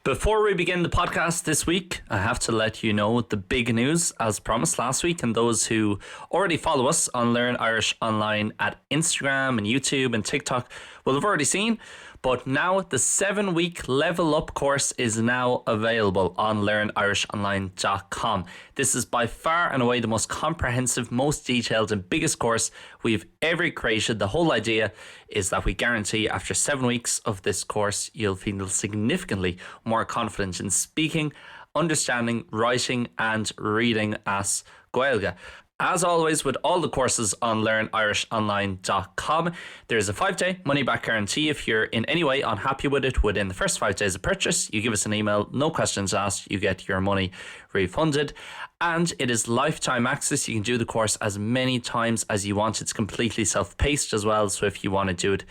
Before we begin the podcast this week, I have to let you know the big news as promised last week and those who already follow us on Learn Irish Online at Instagram and YouTube and TikTok will have already seen. But now the 7-week level up course is now available on learnirishonline.com. This is by far and away the most comprehensive, most detailed and biggest course we've ever created. The whole idea is that we guarantee after 7 weeks of this course you'll feel significantly more confident in speaking, understanding, writing and reading as Gaeilge. As always with all the courses on learnirishonline.com, there is a 5-day money-back guarantee if you're in any way unhappy with it within the first 5 days of purchase. You give us an email, no questions asked, you get your money refunded. And it is lifetime access. You can do the course as many times as you want. It's completely self-paced as well, so if you want to do it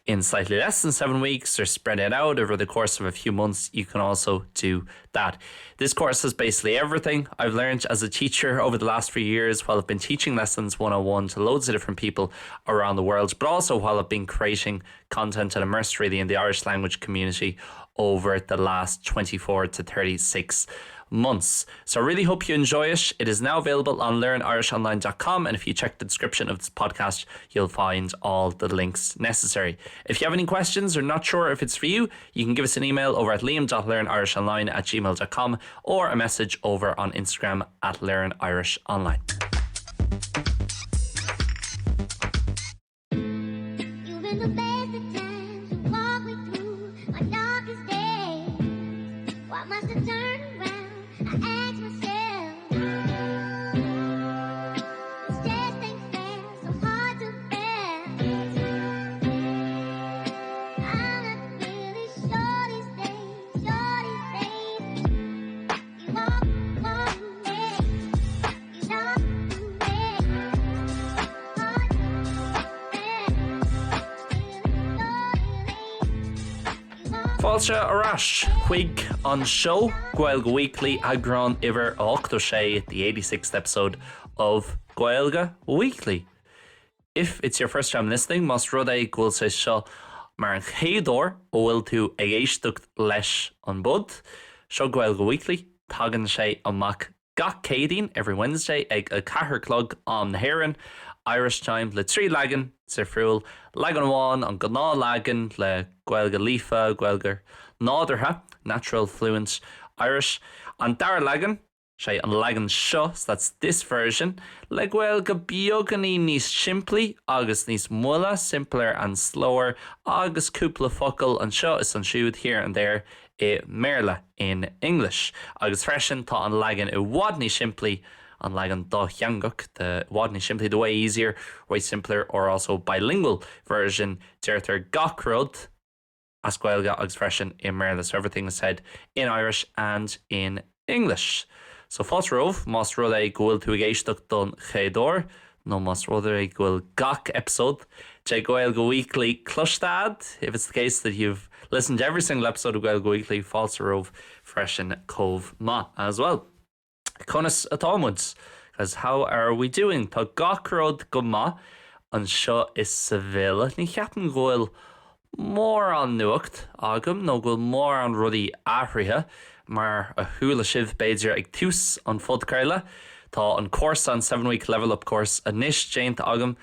in slightly less than 7 weeks or spread it out over the course of a few months, you can also do that. This course is basically everything I've learned as a teacher over the last few years while I've been teaching lessons 101 to loads of different people around the world, but also while I've been creating content and immersed really in the Irish language community over the last 24 to 36 months. So I really hope you enjoy it. It is now available on learnirishonline.com and if you check the description of this podcast, you'll find all the links necessary. If you have any questions or not sure if it's for you, you can give us an email over at liam.learnirishonline at gmail.com or a message over on Instagram at learnirishonline. Fáilte ar ais chuig an seó Gaeilge Weekly, eagrán uimhir 86, the 86th episode of Gaeilge Weekly. If it's your first time listening, más rud é go bhfuil sé seo mar an chéad uair a bhfuil tú ag éisteacht leis an bpod, seo Gaeilge Weekly, tagann sé amach gach Céadaoin, every Wednesday, ag 4 a chlog am na hÉireann, Irish time, le 3 leagan difriúil, leagan amháin, an gnáthleagan le Gaeilge líofa, Gaeilge nádúrtha, natural fluent Irish, an dara leagan, sé an leagan seo, so that's this version, le Gaeilge beagáinín níos simplí agus níos moille, simpler and slower, agus cúpla focal anseo is ansiúd, here and there, i mBéarla, in English. Agus freisin tá an leagan i bhfad níos simplí, an leagan dátheangach, the i bhfad níos simplí, the way easier, way simpler, or also bilingual version, deirtear gach rud, as Gaeilge agus freisin i mBéarla, so everything is said in Irish and in English. So fáilte romhat más rud é go bhfuil tú ag éisteacht don chéad uair, nó más rud é go bhfuil gach eipeasóid de Gaeilge Weekly cloiste agat, if it's the case that you've listened to every single episode of Gaeilge Weekly, fáilte romhat freisin chomh maith as well. Conas atá muid? Guys, how are we doing? Tá gach rud go maith anseo i Sevilla. Ní cheapaim go bhfuil mórán nuacht agam nó go bhfuil mórán rudaí athraithe mar a chuala sibh b'fhéidir ag tús an phodchraoladh. Tá an cúrsa, an 7 Week Level Up Course, anois déanta agam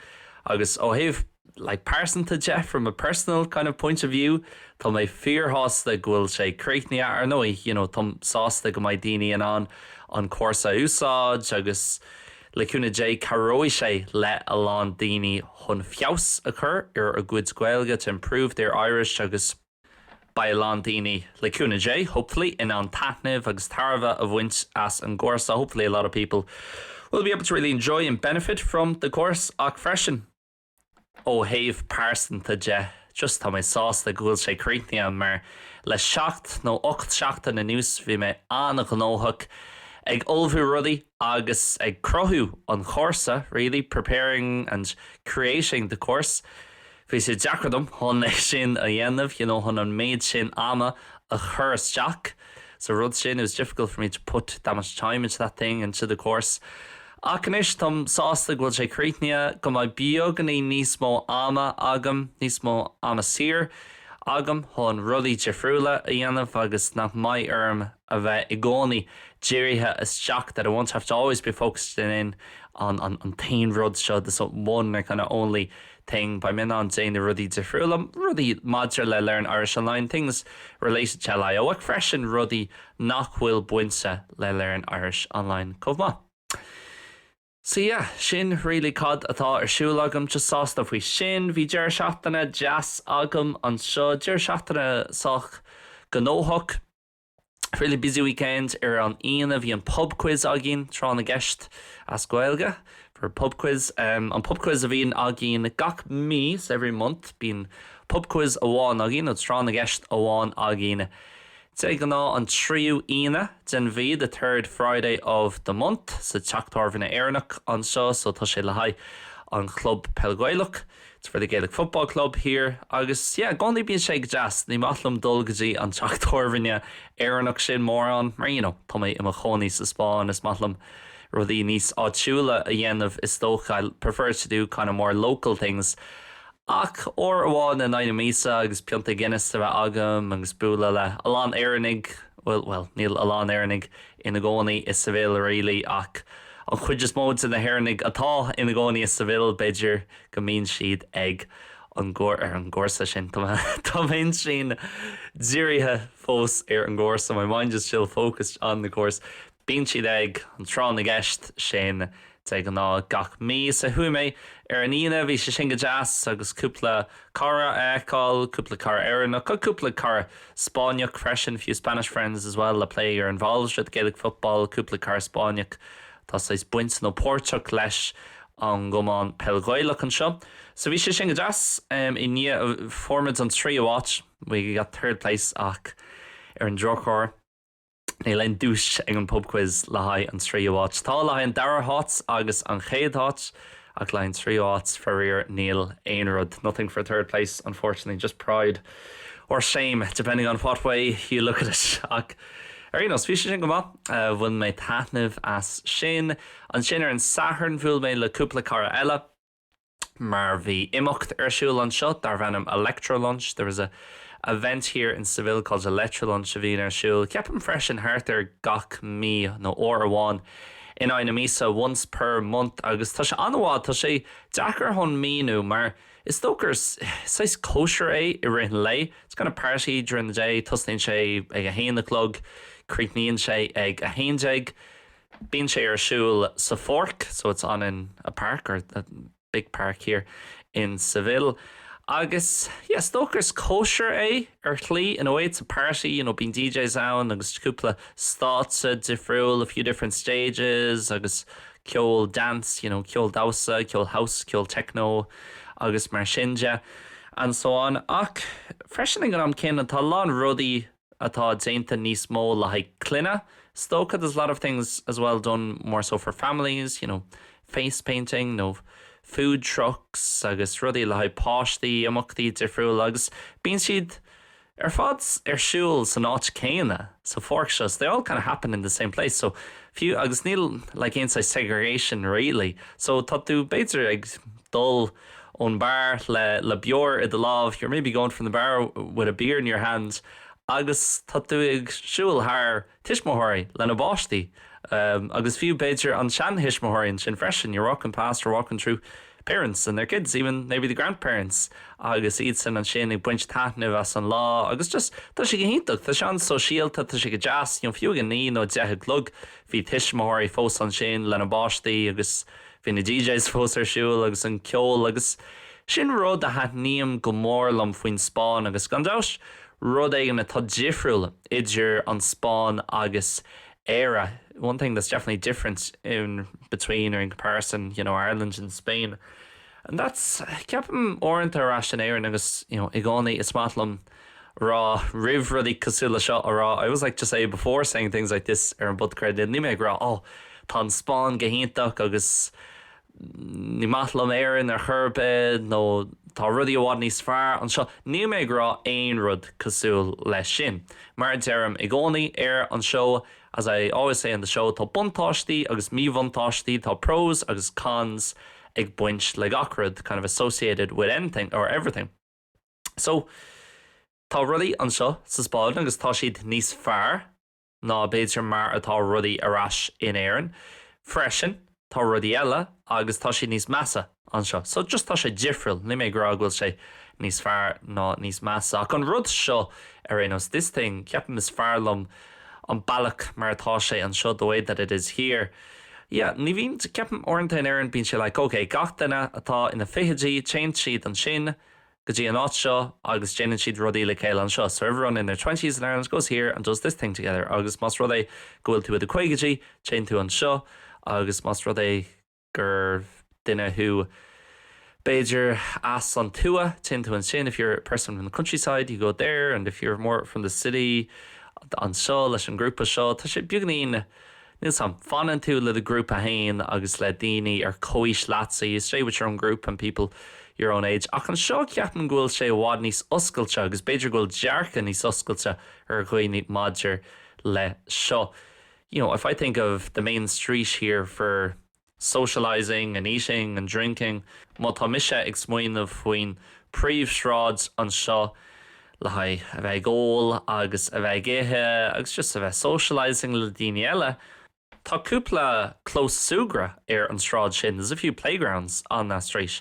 agus ó thaobh like pearsanta de, from a personal kind of point of view, tá mé fíorshásta go bhfuil sé críochnaithe. Ar ndóigh, you know, táim sásta go mbeidh daoine in ann an cúrsa a úsáid agus le cúnamh Dé cabhróidh sé le a lán daoine chun feabhas a chur ar a gcuid Gaeilge, to improve their Irish agus beidh a lán daoine, le cúnamh Dé, hopefully, in ann taitneamh agus tairbhe a bhaint as an gcúrsa, hopefully a lot of people will be able to really enjoy and benefit from the course ach freisin, Ó thaobh pearsanta de, just tá mé sásta go bhfuil sé críochnaithe mar le seacht nó 8 seachtain anuas bhí mé an-ghnóthach ag ullmhú rudaí agus ag cruthú an chúrsa, really, preparing and creating the course. Bhí sé deacair dom chun é sin a dhéanamh, you know, chun an méid sin ama a chur isteach sa rud sin, it was difficult for me to put that much time into that thing, into the course. Ach anois táim sásta go bhfuil sé críochnaithe, go mbeidh beagáinín níos mó ama agam, níos mó ama saor. agam chun rudaí difriúla a dhéanamh agus nach mbeidh orm a bheith i gcónaí dírithe isteach that I won't have to always be focused in on an an t-aon rud seo this one or kind of only thing beidh mé in ann déanamh rudaí difriúla, rudaí maidir le Learn Irish Online, things related to LIO ach freisin rudaí nach bhfuil bainte le Learn Irish Online chomh maith. So yeah, sin really cad atá ar siúl agam, just sásta faoi sin. Bhí deireadh seachtaine deas agam anseo, deireadh seachtaine sách gnóthach. Fairly busy weekend ar an Aoine bhí an pub quiz againn, tráth na gceist as Gaeilge for pub quiz. Um, an pub quiz a bhíonn againn gach mí, so every month, bíonn pub quiz amháin againn nó tráth na gceist amháin againn De ghnáth an tríú hAoine den mhí, the third Friday of the month, sa teach tábhairne Éireannach anseo, so tá sé le haghaidh an chlub peil Gaelach, it's for the Gaelic Football Club here, agus yeah, i gcónaí bíonn sé go deas, ní maith liom dul go dtí an teach tábhairne Éireannach sin mórán, mar you know, tá mé i mo chónaí sa Spáinn, is maith liom rudaí níos áitiúla a dhéanamh is dócha, I prefer to do kind of more local things. Ach uair amháin in aghaidh na míosa agus pionta Guinness a bheith agam agus bualadh le a lán Éireannaigh, bhuel, bhuel, níl a lán Éireannaigh ina gcónaí i Seville really ach an chuid is mó de na hÉireannaigh atá ina gcónaí i Seville b'fhéidir go mbíonn siad ag an gcúr, ar an gcúrsa sin, tá tá m'intinn dírithe fós ar an gcúrsa, my mind is still focused on the course, bíonn siad ag an tráth na gceist sin De ghnáth gach mí. So chuaigh mé ar an Aoine, bhí sé sin go deas agus cúpla cara a fheiceáil, cúpla cara Éireannach, cúpla cara Spáinneach freisin, few Spanish friends as well a play or involved with Gaelic football, cúpla cara Spáinneach atá saghas baint nó páirteach leis an gcumann peil Ghaelach anseo. So bhí sé sin go deas. I ndiaidh fuair muid an tríú háit, we got third place ach ar an drochuair, Níl aon duais ag an pub quiz le haghaidh an tríú háit. Tá le haghaidh an dara háit agus an chéad háit, ach le haghaidh an tríú háit, faraor, níl aon rud. Nothing for third place, unfortunately, just pride or shame, depending on what way you look at it. Ach ar aon nós, bhí sé sin go maith. Bhain mé taitneamh as sin. Ansin ar an Satharn, bhuail mé le cúpla cara eile. mar bhí imeacht ar siúl anseo darbh ainm Electrolunch. There was a event here in Seville called Electrolunch a bhíonn ar siúl, ceapaim freisin thart ar gach mí nó uair amháin in aghaidh na míosa, once per month, agus tá sé an-mhaith, tá sé deacair chun míniú mar is dócha gur saghas cóisir é i rith an lae, it's kind of party during the day, tosnaíonn sé ag a haon a chlog, críochnaíonn sé ag a haon déag. Bíonn sé ar siúl sa pháirc, so it's on in a park or a big park here in Seville. Agus yeah, is dócha is cóisir é ar shlí, in a way it's a party, you know, bíonn DJs ann agus cúpla stáitse difriúil, a few different stages agus ceol dance, you know, ceol damhsa, ceol house, ceol techno agus mar sin de and so on. Ach freisin ag an am céanna tá a lán rudaí atá déanta níos mó le haghaidh clainne. Is dócha there's a lot of things as well done more so for families, you know, face painting nó food trucks agus rudaí le haghaidh páistí, imeachtaí difriúla agus bíonn siad ar fad ar siúl san áit céanna, sa pháirc seo, so they all kind of happen in the same place so fiú agus níl like aon saghas segregation really so tá tú b'fhéidir ag dul ón mbeár le le beoir i do lámh, you're maybe going from the bar with a beer in your hand agus tá tú ag siúl thar tuismitheoirí lena bpáistí agus fiú b'fhéidir an seanthuismitheoirí ansin freisin, you're walking past or walking through parents and their kids, even maybe the grandparents agus iadsan ansin ag baint taitneamh as an lá agus just tá sé go hiontach, tá sé an-sóisialta, tá sé go deas, you know fiú ag a naoi nó deich a chlog bhí tuismitheoirí fós ansin lena bpáistí agus Bhí na DJs fós ar siúl agus an ceol agus sin rud a thaitníonn go mór liom faoin Spáinn agus gan dabht rud éigin atá difriúil idir an Spáinn agus Éire, one thing that's definitely different in between or in comparison, you know, Ireland and Spain. And that's, ceapaim uaireanta ar ais in Éirinn agus, you know, i gcónaí is maith liom rá roimh rudaí cosúil le seo a rá, I always like to say before saying things like this ar an bpodchraoladh, níl mé ag rá oh tá an Spáinn go hiontach agus ní maith liom Éirinn ar chor ar bith nó tá rudaí i bhfad níos fearr anseo. Níl mé ag rá aon rud cosúil leis sin. Mar a deirim i gcónaí ar an seó, as I always say on the show, tá buntáistí agus míbhuntáistí, tá pros agus cons ag baint le gach rud, kind of associated with anything or everything. So. Tá rudaí anseo sa Spáinn agus tá siad níos fearr ná b'fhéidir mar atá rudaí ar ais in Éirinn. Freisin, tá rudaí eile agus tá siad níos measa anseo. So just tá sé difriúil, níl mé ag rá go bhfuil sé níos fearr ná níos measa. Ach an rud seo ar aon nós, this thing, ceapaim is fearr liom an bealach mar atá sé anseo, the way that it is here. Yeah, ní bhíonn, ceapaim uaireanta in Éirinn bíonn sé like ok, gach duine atá ina fichidí, téann siad ansin, go dtí an áit seo agus déanann siad rudaí le chéile anseo. So everyone in their twenties in Ireland goes here and does this thing together agus más rud é go bhfuil tú i do caogaidí, téann tú anseo agus más rud é gur duine thú b'fhéidir as an tuath, téann tú ansin if you're a person from the countryside you go there and if you're more from the city anseo leis an grúpa seo. Tá sé beagainín Níl 's a'm. Fanann tú le do ghrúpa fhéin agus le daoine ar comhaois leatsa, you stay with your own group and people your own age. Ach anseo ceapaim go bhfuil sé i bhfad níos oscailte agus b'fhéidir go bhfuil dearcadh níos oscailte ar dhaoine maidir le seo. You know, if I think of the main street here for socialising and eating and drinking. Má tá mise ag smaoineamh faoin príomhshráid anseo le haghaidh a bheith ag ól agus a bheith ag ithe agus just a bheith socialising le daoine eile, tá cúpla clós súgradh ar an sráid sin, there's a few playgrounds on that street,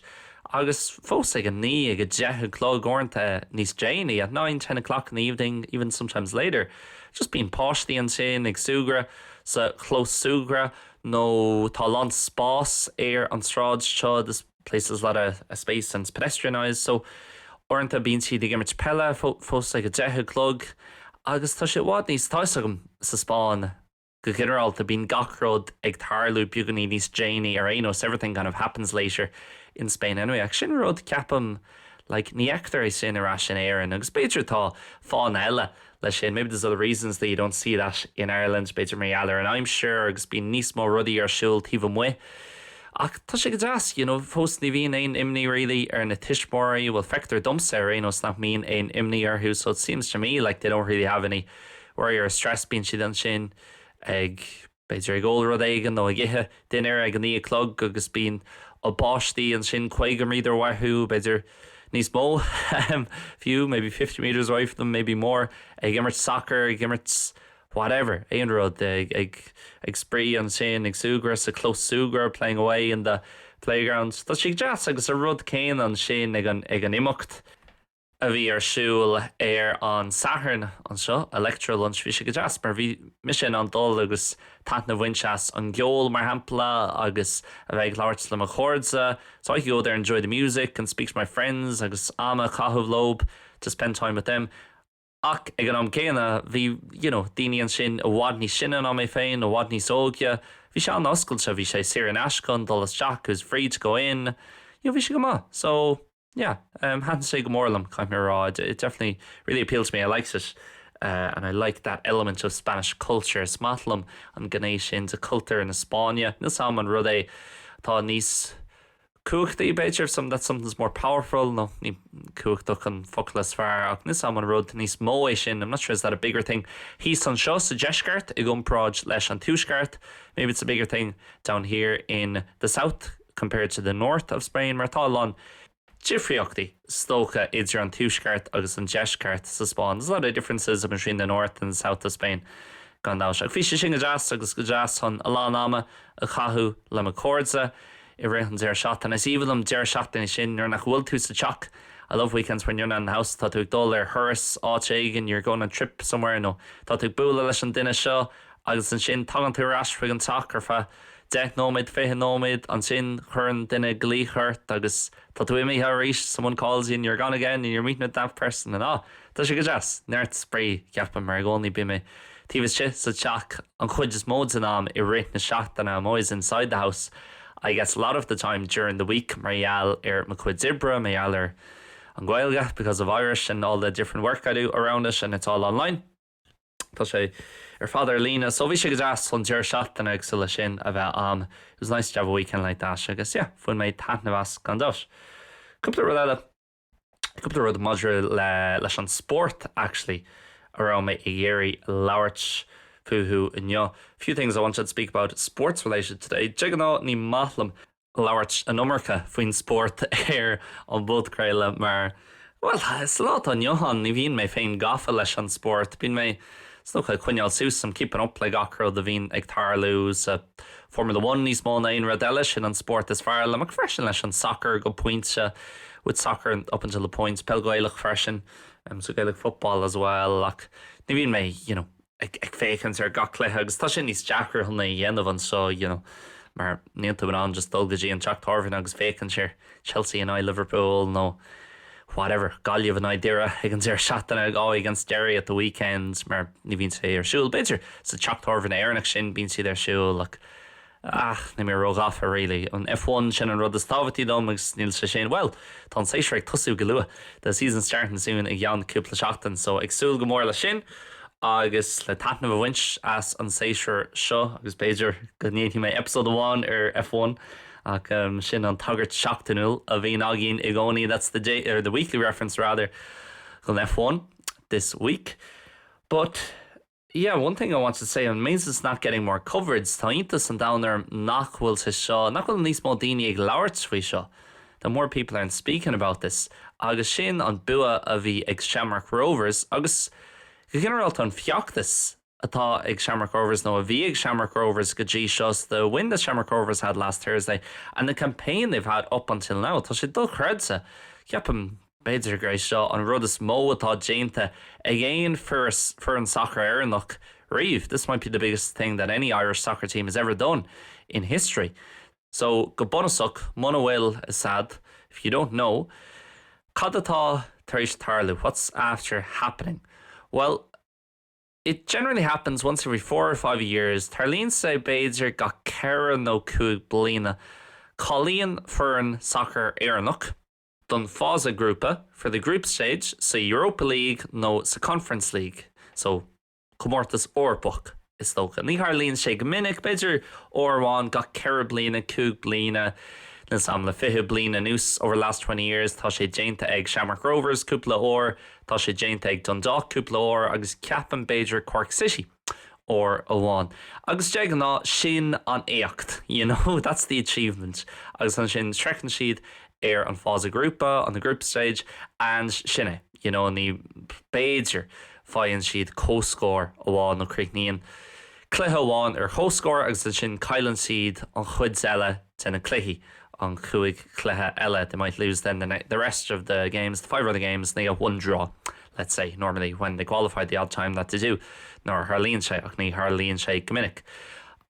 agus fós ag a naoi, ag a deich a chlog, uaireanta níos déanaí, at nine, ten o'clock in the evening, even sometimes later, just bíonn páistí ansin ag súgradh sa chlós súgradh. nó tá a lán spás ar an tsráid seo, this place has a lot of space and it's pedestrianised so uaireanta bíonn siad ag imirt peile fós ag a deich a chlog agus tá sé i bhfad níos, tá 'fhios agam sa Spáinn go ginearálta bíonn gach rud ag tarlú beagáinín níos déanaí ar aon nós, everything kind of happens later in Spain anyway ach sin rud ceapaim like ní fheictear é sin ar ais in Éirinn agus b'fhéidir tá fáthanna eile leis sin. Maybe there's other reasons that you don't see that in Ireland, b'fhéidir mar gheall ar an aimsir agus bíonn níos mó rudaí ar siúl taobh amuigh. Ach tá sé go deas, you know, fós ní bhíonn aon imní really ar na tuismitheoirí, bhuel feictear domsa ar aon nós nach mbíonn aon imní orthu so it seems to me like they don't really have any worry or stress, bíonn siad ansin ag b'fhéidir ag ól rud éigin nó ag ithe dinnéar ag a naoi a chlog agus bíonn a bpáistí ansin 50 méadar uathu, b'fhéidir níos mó fiú, maybe 50 metres away from them, maybe more, ag imirt sacair, ag imirt whatever, aon rud, ag, ag, ag spraoi ansin, ag súgradh sa chlós súgradh, playing away in the playground. Tá sé deas agus an rud céanna ansin ag an, ag an imeacht. a bhí ar siúl ar an Satharn anseo, Electro Lunch, bhí sé go deas mar bhí mise in ann dul agus taitneamh a bhaint as an gceol, mar shampla, agus a bheith ag labhairt le mo chairde, so I could go there and enjoy the music and speak to my friends agus am a chaitheamh leo, to spend time with them. Ach ag an am céanna, bhí, you know, daoine ansin i bhfad níos sine ná mé féin, i bhfad níos óige, bhí sé an-oscailte, bhí sé saor in aisce chun dul isteach, it was free to go in, you know, bhí sé go maith. So. Yeah, um, thaitin sé go mór liom, caithfidh mé a rá, it definitely really appealed to me, I liked it uh, and I like that element of Spanish culture, is maith liom an gné sin de chultúr na Spáinne, níl 's a'm an rud é atá níos cumhachtaí b'fhéidir, some, that something's more powerful, nó ní cumhachtach an focal is fearr, ach níl 's a'm an rud níos mó é sin, I'm not sure is that a bigger thing thíos anseo sa deisceart i gcomparáid leis an tuaisceart, maybe it's a bigger thing down here in the south compared to the north of Spain, mar tá a lán difríochtaí, is dócha, idir an tuaisceart agus an deisceart sa Spáinn. There's a lot of differences between the north and the south of Spain, gan dabht. Ach bhí sé sin go deas agus go deas chun a lán ama a chaitheamh le mo chairde i rith an deireadh seachtaine. Is aoibhinn liom deireadh seachtaine sin nuair nach bhfuil tú sa teach. I love weekends when you're not in the house, tá tú ag dul ar thuras áit éigin, you're going on a trip somewhere, nó tá tú ag bualadh leis an duine seo agus ansin tagann tú ar ais chuig an teach ar feadh 10 nóiméad, 20 nóiméad, ansin cuireann duine glaoch ort agus tá tú imithe arís, someone calls you and you're gone again and you're meeting with that person and ah, tá sé go deas, neart spraoi, ceapaim, mar i gcónaí bím taobh istigh sa teach an chuid is mó den am i rith na seachtaine, I'm always inside the house I guess a lot of the time during the week mar gheall ar mo chuid oibre, mar gheall ar an Ghaeilge because of Irish and all the different work I do around it and it's all online. Tá sé ar fad ar líne. So bhí sé go deas an deireadh seachtaine cosúil leis sin a bheith a'm. It was nice to have a weekend like that agus yeah, bhain mé taitneamh as gan dabht. Cúpla rud eile, cúpla rud maidir le leis an spórt actually a raibh mé ag iarraidh labhairt fúthu inniu. Few things I wanted to speak about sports related today. De ghnáth ní maith liom labhairt an iomarca faoin spórt ar an bpodchraoladh mar. Bhuel, sa lá atá inniu ann, ní bhíonn mé féin gafa leis an spórt. Bíonn mé, is dócha, ag coinneáil suas, I'm keeping up le gach rud a bhíonn ag tarlú sa Formula One níos mó ná aon rud eile, sin an spórt is fearr liom, ach freisin leis an sacar go pointe, with soccer up until a point, peil Ghaelach freisin, so Gaelic football as well, ach ní bhíonn mé, you know, ag féachaint ar gach cluiche agus tá sé níos deacra chun é a dhéanamh anseo you know mar níl tú in ann just dul go dtí an teach tábhairne agus féachaint ar Chelsea in aghaidh Liverpool nó whatever, Gaillimh in aghaidh Doire ag an deireadh seachtaine, Galway against Derry at the weekend mar ní bhíonn sé ar siúl. B'fhéidir sa teach tábhairne Éireannach sin bíonn siad ar siúl ach Ach níl mé róghafa really. An F1 sin an rud is tábhachtaí dom agus níl sé sin, bhuel, tá an séasúr ag tosú go luath, the season's starting soon i gceann cúpla seachtain so ag súil go mór leis sin agus le taitneamh a bhaint as an séasúr seo agus b'fhéidir go ndéanfaidh mé episode amháin ar F1 ach sin an tagairt seachtainiúil a bhíonn againn i gcónaí, that's the day, or the weekly reference rather, don F1 this week. But. Yeah, one thing I wanted to say, it means it's not getting more coverage, tá iontas an domhain orm nach bhfuil sé seo, nach bhfuil níos mó daoine ag labhairt faoi seo, that more people aren't speaking about this, agus sin an bua a bhí ag Shamrock Rovers agus go ginearálta an feachtas atá ag Shamrock Rovers nó a bhí ag Shamrock Rovers go dtí seo, the win that Shamrock Rovers had last Thursday and the campaign they've had up until now, tá sé dochreidte, ceapaim. B'fhéidir gur é seo an rud is mó atá déanta ag aon foireann sacair Éireannach riamh, this might be the biggest thing that any Irish soccer team has ever done in history. So, go bunúsach, muna bhfuil a fhios agat, if you don't know, cad atá tar éis tarlú, what's after happening? Well, it generally happens once every four or five years, tarlaíonn sé b'fhéidir gach ceithre nó cúig bliana, cáilíonn foireann sacair Éireannach, don fása grúpa for the group stage sa Europa League nó sa Conference League, so comórtas Eorpach is dócha. Ní tharlaíonn sé go minic, b'fhéidir uair amháin gach ceithre bliana, cúig bliana, níl 's a'm, le 20 bliain anuas, over the last 20 years, tá sé déanta ag Shamrock Rovers cúpla uair, tá sé déanta ag Dundalk cúpla uair agus ceapaim b'fhéidir Cork City uair amháin. Agus de ghnáth sin an éacht, you know, that's the achievement. Agus ansin sroicheann siad ar an fása grúpa, on the group stage, and sin é, you know, ní b'fhéidir faigheann siad comhscór amháin nó críochnaíonn cluiche amháin ar chomhscór agus ansin cailleann siad an chuid eile de na cluichí, an chúig chluiche eile, they might lose then the, the rest of the games, the five other games, and they get one draw. let's say, normally when they qualify the odd time that they do, nuair a tharlaíonn sé, ach ní tharlaíonn sé go minic.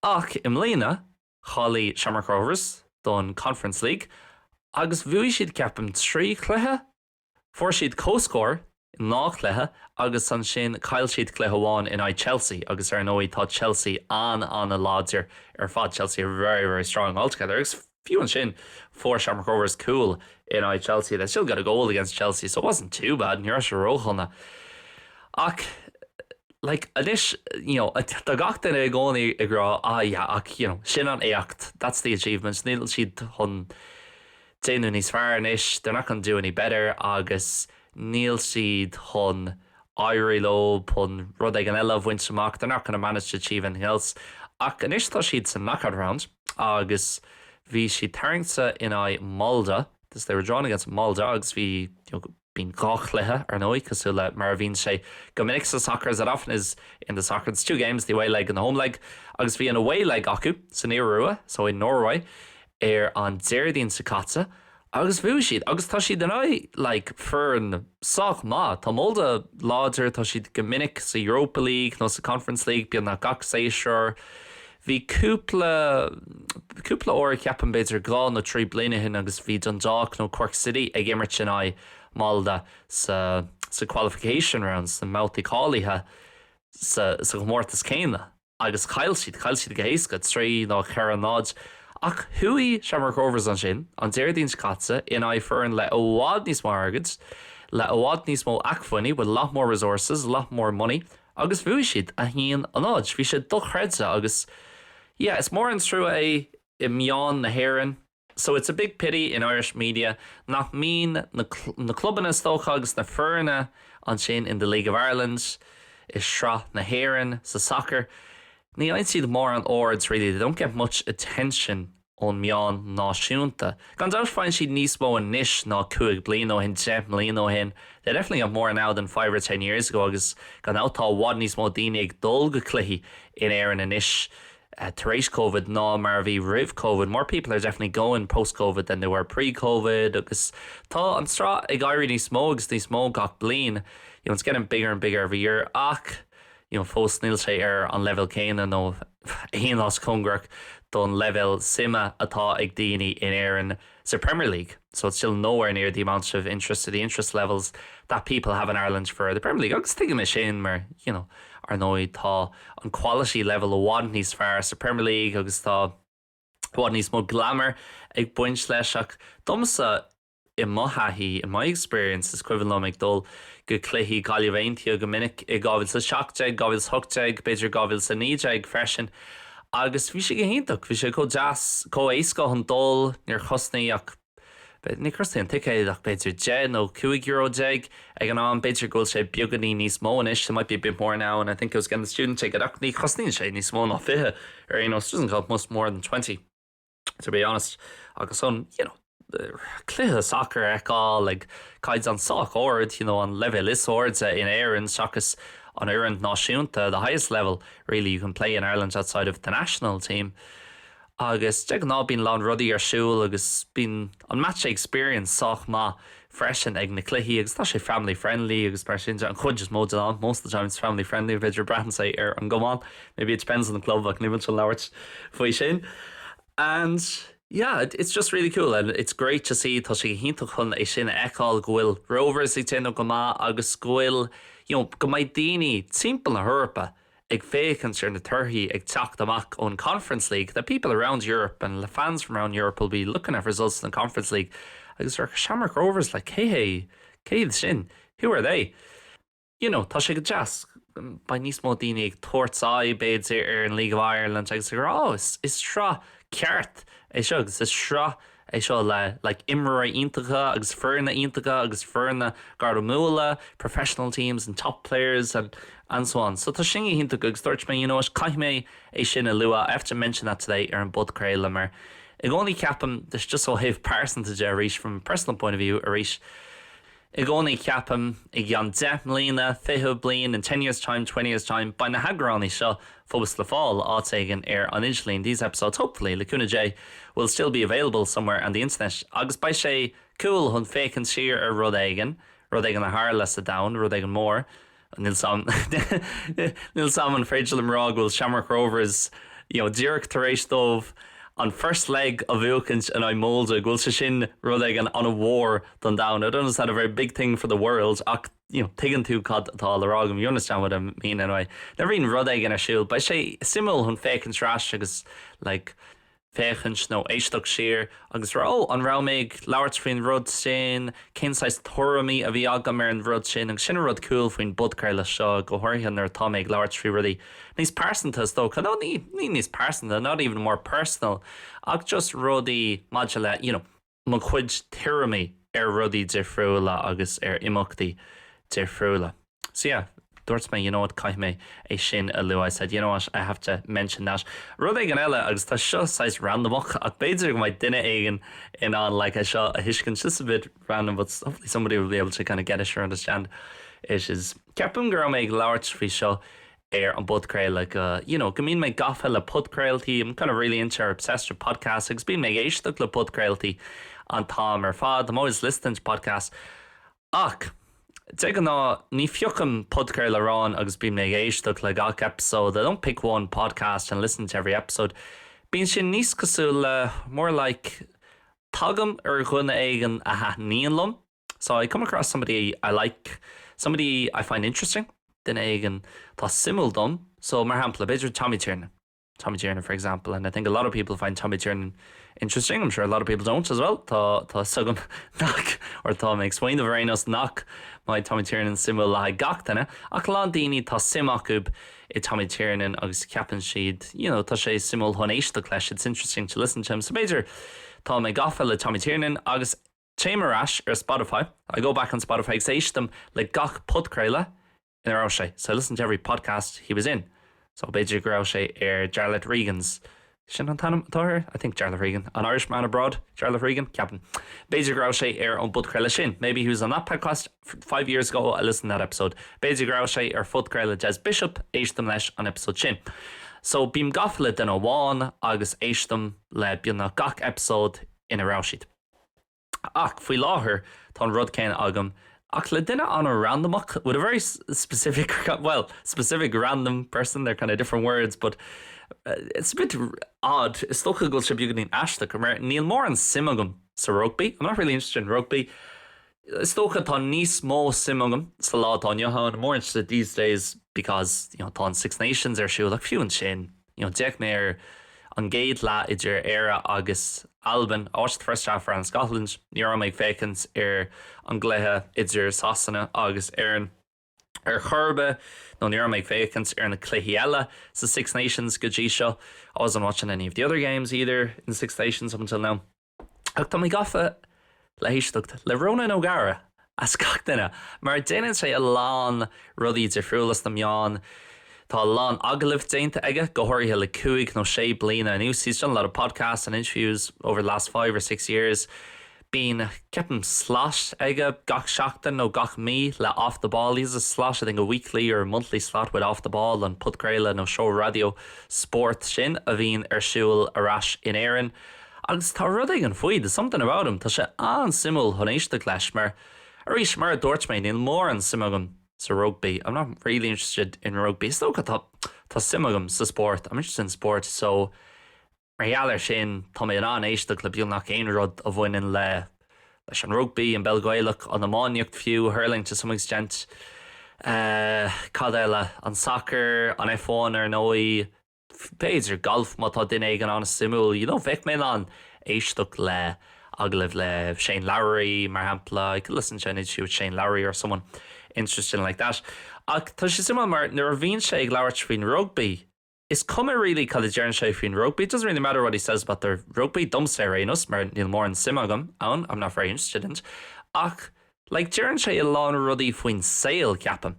Ach i mbliana, cháiligh Shamrock Rovers don Conference League agus bhuaigh siad, ceapaim, trí chluiche? Fuair siad comhscór i ndhá chluiche agus ansin chaill siad cluiche amháin in aghaidh Chelsea agus ar ndóigh tá Chelsea an-an-láidir ar fad, Chelsea are very, very strong altogether agus Fiú ansin, fuair Shamrock Rovers cúl in aghaidh Chelsea, they still got a goal against Chelsea so it wasn't too bad, ní raibh sé ródhona. Ach like anois, you know, tá gach duine i gcónaí ag rá ah yeah ach you know, sin an éacht, that's the achievement, níl siad chun déanamh níos fearr anois, they're not gonna do any better agus níl siad chun éirí leo chun rud éigin eile a bhaint amach, they're not gonna manage to achieve anything else. Ach anois tá siad sa knockout round. agus bhí siad tarraingte in aghaidh Molde, this they were drawn against Molde agus bhí you know bíonn dhá chluiche ar ndóigh cosúil le mar a bhíonn sé go minic sa soccer as it often is in the soccer it's two games the away leg and the home leg agus bhí an away leg acu san Iorua so in Norway ar an Déardaoin seo caite Agus bhuaigh siad. Agus tá siad in aghaidh like foireann sách maith. Tá Molde láidir, tá siad go minic sa Europa League nó sa Conference League beagnach gach séasúr. Bhí cúpla, cúpla uair ceapaim b'fhéidir dhá nó trí bliana ó shin agus bhí Dundalk nó Cork City ag imirt in aghaidh Molde sa, sa qualification rounds, sna mbabhtaí cáilithe sa, sa chomórtas céanna. Agus chaill siad, chaill siad go héasca, 3 nó 4, 0. Ach chuaigh Shamrock Rovers ansin, an Déardaoin seo caite, in aghaidh foireann le i bhfad níos mó airgid, le i bhfad níos mó acmhainní, with a lot more resources, a lot more money, agus bhuaigh siad, 1, 0. Bhí sé dochreidte agus, yeah, is mór an trua é i meáin na hÉireann, So it's a big pity in Irish media nach mbíonn na na clubanna is dócha agus na foirne ansin in the League of Ireland, i Sraith na hÉireann, sa sacar, ní fhaigheann siad mórán aird really, they don't get much attention. ón meán náisiúnta. Gan dabht faigheann siad níos mó anois ná 5 bliana ó shin, 10 mbliana ó shin. They definitely have more now than 5 or 10 years ago agus gan dabht tá i bhfad níos mó daoine ag dul go cluichí in Éirinn anois tar éis Covid ná mar a bhí roimh Covid. More people are definitely going post-Covid than they were pre-Covid agus tá an tsraith ag éirí níos mó agus níos mó gach bliain. You know, it's getting bigger and bigger every year ach you know, fós níl sé ar an leibhéal céanna nó aon áit cóngarach don leibhéal suime atá ag daoine in Éirinn sa Premier League. So it's still nowhere near the amount of interest or the interest levels that people have in Ireland for the Premier League. Agus tuigim é sin mar you know, ar ndóigh tá an quality level i bhfad níos fearr sa Premier League agus tá i bhfad níos mó glamour ag baint leis ach domsa i mo thaithí, in my experience, is cuimhin liom ag dul go cluichí Gaillimh Aontaithe go minic i 2017, 2018, b'fhéidir 2019 freisin agus bhí sé go hiontach, bhí sé chomh deas, chomh éasca chun dul, níor chosnaigh ach, níor chosnaigh an ticéad ach b'fhéidir 10 nó 15 euro ag an am, b'fhéidir go bhfuil sé beagáinín níos mó anois, it might be a bit more now and I think I was getting the student ticket ach ní chosnaíonn sé níos mó ná 20 ar aon nós, doesn't cost much more than 20. to be honest agus an you know cluiche sacair a fheiceáil ag caighdeán sách ard you know an leibhéal is airde in Éirinn seachas an fhoireann náisiúnta the highest level really you can play in Ireland outside of the national team agus de ghnáth bíonn a lán rudaí ar siúl agus bíonn an match experience sách maith freisin ag na cluichí agus tá sé family friendly agus mar sin de an chuid is mó den am most of the time it's family friendly b'fhéidir braitheann sé ar an gcumann maybe it depends on the club ach níl mé chun labhairt faoi sin and yeah it's just really cool and it's great to see tá sé hiontach chun é sin a fheiceáil go bhfuil Rovers ag déanamh go maith agus go bhfuil you know go mbeidh daoine timpeall na hEorpa ag féachaint ar na torthaí ag teacht amach ón Conference League that people around Europe and the fans from around Europe will be looking at results in the Conference League agus ar Shamrock Rovers like cé hé cé hiad sin who are they you know tá sé go deas beidh níos mó daoine ag tabhairt aghaidh b'fhéidir ar an League of Ireland agus ag rá oh is is sraith ceart é seo agus is sraith é seo le like imreoirí iontacha agus foirne iontacha agus foirne gairmiúla, professional teams and top players and and so on. So tá sin go hiontach agus dúirt mé you know what caithfidh mé é sin a lua, I have to mention that today ar an bpodchraoladh mar i gcónaí ceapaim just just ó thaobh pearsanta de arís from a personal point of view arís I gcónaí ceapaim, i gceann 10 mbliana, 20 bliain, in 10 years time, 20 years time, beidh na heagráin seo fós le fáil áit éigin ar an idirlíon, these episodes hopefully, le cúnamh Dé, will still be available somewhere on the internet agus beidh sé cool chun féachaint siar ar rud éigin, rud éigin a tharla sa domhan, rud éigin mór. Níl 's a'm an féidir liom rá go bhfuil Shamrock Rovers you know díreach tar éis dóibh an first leg a bhuachaint in aghaidh Molde, go bhfuil sé sin rud éigin an-mhór don domhan. I don't know is that a very big thing for the world ach you know tuigeann tú cad atá le rá agam, you understand what I mean anyway. Nuair a bhíonn rud éigin ar siúl, beidh sé suimiúil chun féachaint ar ais agus like féachaint nó éisteacht siar agus rá 'Ó, an raibh mé ag labhairt faoin rud sin? Cén saghas tuairimí a bhí agam ar an rud sin? Agus sin an rud cool faoin bpodchraoladh seo, go háirithe nuair atá mé ag labhairt faoi rudaí níos pearsanta is dócha, nó ní ní níos pearsanta, not even more personal, ach just rudaí maidir le, you know, mo chuid tuairimí ar rudaí difriúla agus ar imeachtaí difriúla. So yeah, dúirt mé, you know what, caithfidh mé é sin a lua, I said, you know what, I have to mention that. Rud éigin eile, agus tá seo saghas randamach, ach b'fhéidir go mbeidh duine éigin in ann like é seo a thuiscint, just a bit random, but hopefully somebody will be able to kind of get it or understand it is, ceapaim go raibh mé ag labhairt faoi seo ar an bpodchraoladh go, you know, go mbíonn mé gafa le podchraoltaí, I'm kind of really into or obsessed with podcasts agus bíonn mé ag éisteacht le podchraoltaí an t-am ar fad, I'm always listening to podcasts. Ach, de ghnáth, ní phiocaim podchraoladh amháin agus bíonn mé ag éisteacht le gach episode, I don't pick one podcast and listen to every episode. Bíonn sé níos cosúil le, more like, tagaim ar dhuine éigin a thaitníonn liom, So I come across somebody I like, somebody I find interesting, duine éigin atá suimiúil dom. So mar shampla, b'fhéidir Tommy Tiernan, Tommy Tiernan for example, and I think a lot of people find Tommy Tiernan interesting, I'm sure a lot of people don't as well. Tá tá 's agam nach or tá mé ag smaoineamh ar aon nós nach mbeidh Tommy Tiernan suimiúil le haghaidh gach duine, ach a lán daoine tá suim acu i Tommy Tiernan agus ceapann siad, you know, tá sé suimiúil chun éisteacht leis, it's interesting to listen to him. So b'fhéidir tá mé gafa le Tommy Tiernan agus Téim ar ais ar Spotify, I go back on Spotify agus éistim le gach podchraoladh ina raibh sé, so I listen to every podcast he was in. So b'fhéidir go raibh sé ar Jarlath Regan's. Sin an t-ainm atá air? I think Jarlath Regan. An Irishman Abroad? Jarlath Regan? Ceapaim. B'fhéidir go raibh sé ar an bpodchraoladh sin. Maybe he was on that podcast 5 years ago, I listened to that episode. B'fhéidir go raibh sé ar phodchraoladh Des Bishop, éistim leis an episode sin. So bím gafa le duine amháin agus éistim le beagnach gach episode ina raibh siad. Ach faoi láthair tá an rud céanna agam ach le duine an-randamach, with a very specific, well, specific random person, they're kind of different words, but it's a bit odd, is dócha go bhfuil sé beagáinín aisteach, mar níl mórán suim agam sa rugbaí, I'm not really interested in rugby, is dócha tá níos mó suim agam sa lá atá inniu ann, I'm more interested these days because, you know, tá an Six Nations ar siúl ach fiú ansin, You know, d'fhéach mé ar an gcéad leath idir Éire agus Albain, I watched the first half for Scotland, ní raibh mé ag féachaint ar an gcluiche idir Sasana agus Éirinn ar chor ar bith, nó ní raibh mé ag féachaint ar na cluichí eile sa Six Nations go dtí seo, I wasn't watching any of the other games either in the Six Nations up until now. Ach tá mé gafa le héisteacht le Ronan O'Gara as gach duine, mar déanann sé a lán rudaí difriúla sna meáin. Tá a lán agallamh déanta aige, go háirithe le cúig nó sé bliana anuas. He's done a lot of podcasts and interviews over the last five or six years. Bíonn, ceapaim, slot aige gach seachtain nó gach mí le Off The Ball. He has a slot, I think a weekly or monthly slot with Off The Ball, an podchraoladh nó seó raidió spóirt sin a bhíonn ar siúl ar ais in Éirinn. Agus tá rud éigin faoi, there's something about him, tá sé an-suimiúil chun éisteacht leis mar, arís, mar a dúirt mé, níl mórán suim agam sa rugbaí, I'm not really interested in rugby, is dócha tá, tá suim agam sa spórt, I'm interested in sport, so mar gheall air sin, tá mé in ann éisteacht le beagnach aon rud a bhaineann le, leis an rugbaí, an bpeil Ghaelach, an iománaíocht fiú, hurling to some extent, eh, cad eile, an sacar, an F1 ar ndóigh, b'fhéidir galf má tá duine éigin an-suimiúil, you know, bheadh mé in ann éisteacht le agallamh le Shane Lowry, mar shampla, I could listen to an interview with Shane Lowry or someone interesting like that. Ach tá sé suimiúil mar nuair a bhíonn sé ag labhairt faoin rugbaí, is cuma really cad a deireann sé faoin rugbaí, it doesn't really matter what he says about the rugby, domsa ar aon nós, mar níl mórán suim agam ann, I'm not very interested in it, ach like deireann sé a lán rudaí faoin saol, ceapaim.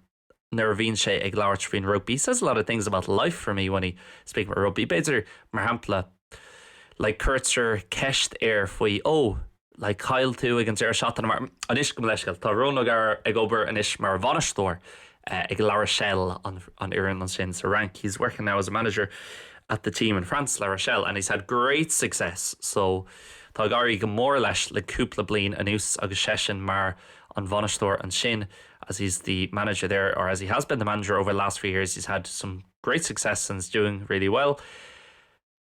nuair a bhíonn sé ag labhairt faoin rugbaí. He says a lot of things about life for me when he speaking about rugby. B'fhéidir, mar shampla, like cuirtear ceist air faoi oh, like chaill tú ag an deireadh seachtaine mar, anois gabh mo leithscéal, tá Ronan O'Gara ag obair anois mar bhainisteoir ag La Rochelle, an fhoireann ansin sa Fhrainc. He's working now as a manager at the team in France, La Rochelle, and he's had great success. So tá ag éirí go mór leis le cúpla bliain anuas agus seisean mar an bhainisteoir ansin. as he's the manager there or as he has been the manager over the last few years he's had some great success and is doing really well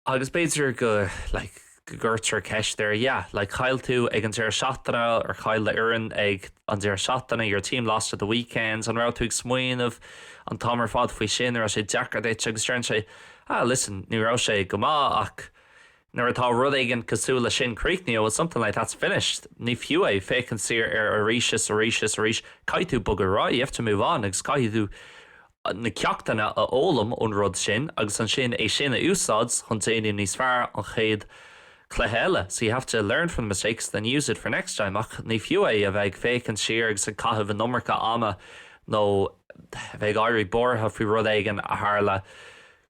agus b'fhéidir go like go gcuirtear ceist air yeah like chaill tú ag an deireadh seachtaine or chaill d'fhoireann ag an deireadh seachtaine your team lost at the weekend an raibh tú ag smaoineamh an t-am ar fad faoi sin an raibh sé deacair duit agus deireann sé ah listen ní raibh sé go maith ach Nuair atá rud éigin cosúil leis sin críochnaithe, when something like that's finished, ní fiú é féachaint siar air arís is arís is arís, caithfidh tú bogadh ar aghaidh, you have to move on, agus caithfidh tú na ceachtanna a fhoghlaim ón rud sin agus ansin é sin a úsáid chun déanamh níos fearr an chéad chluiche eile. So you have to learn from the mistakes then use it for next time. Ach ní fiú é a bheith ag féachaint siar agus ag caitheamh an iomarca ama nó a bheith ag éirí buartha faoi rud éigin a tharla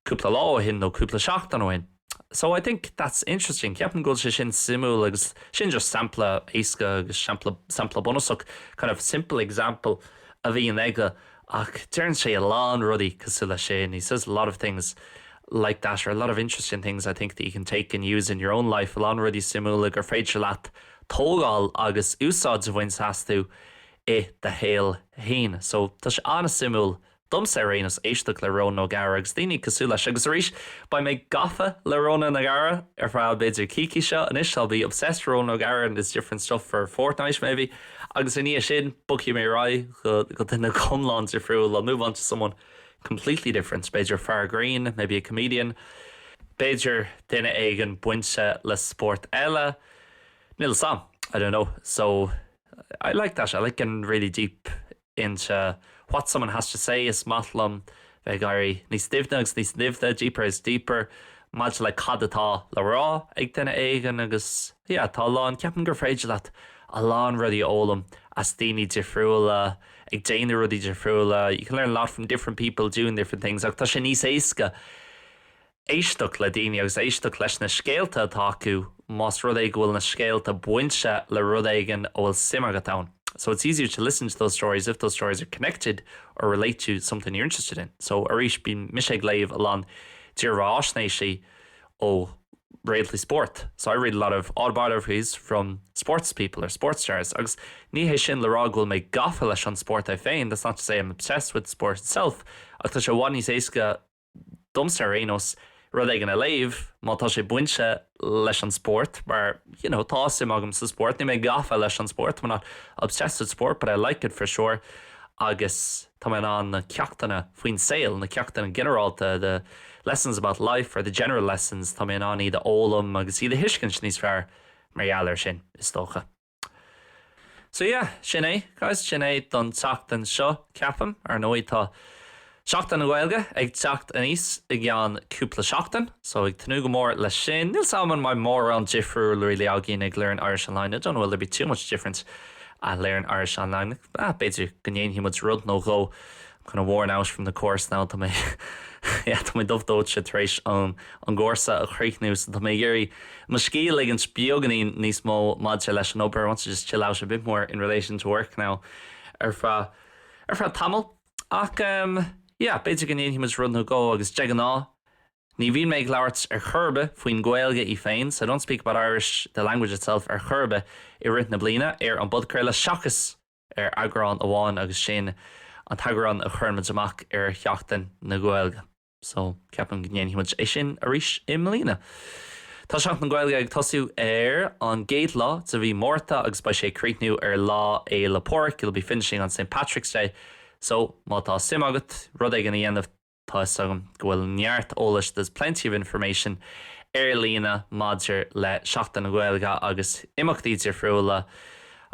cúpla lá ó shin nó cúpla seachtain ó shin. So I think that's interesting. Ceapaim go bhfuil sé sin suimiúil agus sin just sampla éasca agus sampla, sampla bunúsach, kind of simple example a bhíonn aige ach deireann sé a lán rudaí cosúil leis sin. He says a lot of things like that or a lot of interesting things I think that you can take and use in your own life, a lán rudaí suimiúla gur féidir leat tógáil agus úsáid a bhaint astu i do shaol féin. So tá sé an-suimiúil Domsa ar aon nós, éisteacht le Ronan O'Gara agus daoine cosúil leis. Agus arís, beidh mé gafa le Ronan O'Gara ar feadh b'fhéidir coicíse anois, I'll be obsessed with Ronan O'Gara and his different stuff for a fortnight maybe, agus i ndiaidh sin, bogfaidh mé ar aghaidh go go duine go hiomlán difriúil, I'll move on to someone completely different, b'fhéidir fear grinn, maybe a comedian, b'fhéidir duine éigin bainte le spórt eile, níl 'fhios a'm, I don't know. So, I like that, I like getting really deep into what someone has to say, is maith liom bheith ag éirí níos doimhne agus níos doimhne, deeper is deeper, maidir le cad atá le rá ag duine éigin agus yeah, tá a lán, ceapaim gur féidir leat a lán rudaí a fhoghlaim as daoine difriúla, ag déanamh rudaí difriúla, you can learn a lot from different people doing different things ach tá sé níos éasca. éisteacht le daoine agus éisteacht leis na scéalta atá acu más rud é go bhfuil na scéalta bainte le rud éigin a bhfuil suim agat ann. So it's easier to listen to those stories if those stories are connected or relate to something you're interested in. So arís bíonn mise ag léamh a lán dírbheathaisnéisí ó réaltaí spóirt. So I read a lot of autobiographies from sports people or sports stars agus ní hé sin le rá go bhfuil mé gafa leis an spórt é féin, that's not to say I'm obsessed with sport itself, ach tá sé i bhfad níos éasca domsa ar aon nós rud éigin a léamh má tá sé bainte leis an spórt mar you know tá suim agam sa spórt, níl mé gafa leis an spórt, I'm not obsessed with sport but I like it for sure agus tá mé in ann na ceachtanna faoin saol, na ceachtanna ginearálta, the lessons about life or the general lessons, tá mé in ann iad a fhoghlaim agus iad a thuiscint níos fearr mar gheall air sin, is dócha. So yeah, sin é, guys, sin é don tseachtain seo, ceapaim. Ar ndóigh, tá Seachtain na Gaeilge ag teacht aníos i gceann cúpla seachtain, so ag tnúth go mór leis sin. Níl 's agam an mbeidh mórán difriúil really againn ag Learn Irish Online. I don't know will there be too much different at Learn Irish Online. Ah, b'fhéidir go ndéanfaidh muid rud nó dhó. I'm kind of worn out from the course now, tá mé yeah, tá mé dubh dóite tar éis an an gcúrsa a chríochnú so tá mé ag iarraidh mo scíth a ligint beagáinín níos mó maidir leis an obair, I want to just chill out a bit more in relation to work now ar feadh ar feadh tamaill. Ach um yeah, b'fhéidir go ndéanfaidh muid rud nó dhó agus de ghnáth ní bhíonn mé ag labhairt ar chor ar bith faoin Ghaeilge í féin, so I don't speak about Irish, the language itself, ar chor ar bith i rith na bliana ar an bpodchraoladh seachas ar eagrán amháin agus sin an t-eagrán a chuireann muid amach ar Sheachtain na Gaeilge. So, ceapaim go ndéanfaidh muid é sin arís i mbliana. Tá Seachtain na Gaeilge ag tosú ar an gcéad lá de mhí Márta agus beidh sé ag críochnú ar Lá Fhéile Pádraig, it'll be finishing on St Patrick's Day. So, má tá suim agat rud éigin a dhéanamh, tá 'fhios agam go bhfuil neart eolais, there's plenty of information, ar líne maidir le Seachtain na Gaeilge agus imeachtaí difriúla.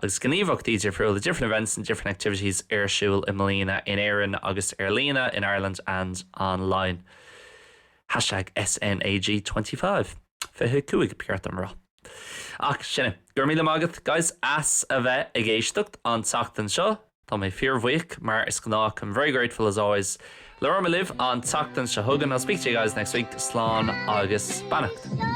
agus gníomhaíochtaí difriúla different events and different activities ar siúl i mbliana in Éirinn agus ar líne in Ireland and online. Hashtag SNAG25. 25 ba cheart dom a rá. Ach sin é. Go raibh míle maith agat, guys, as a bheith ag éisteacht an tseachtain seo. Tá mé fíorbhuíoch, mar is gnách. I'm very grateful as always. Labhróidh mé libh an tseachtain seo chugainn. I'll speak to you guys next week. Slán agus beannacht.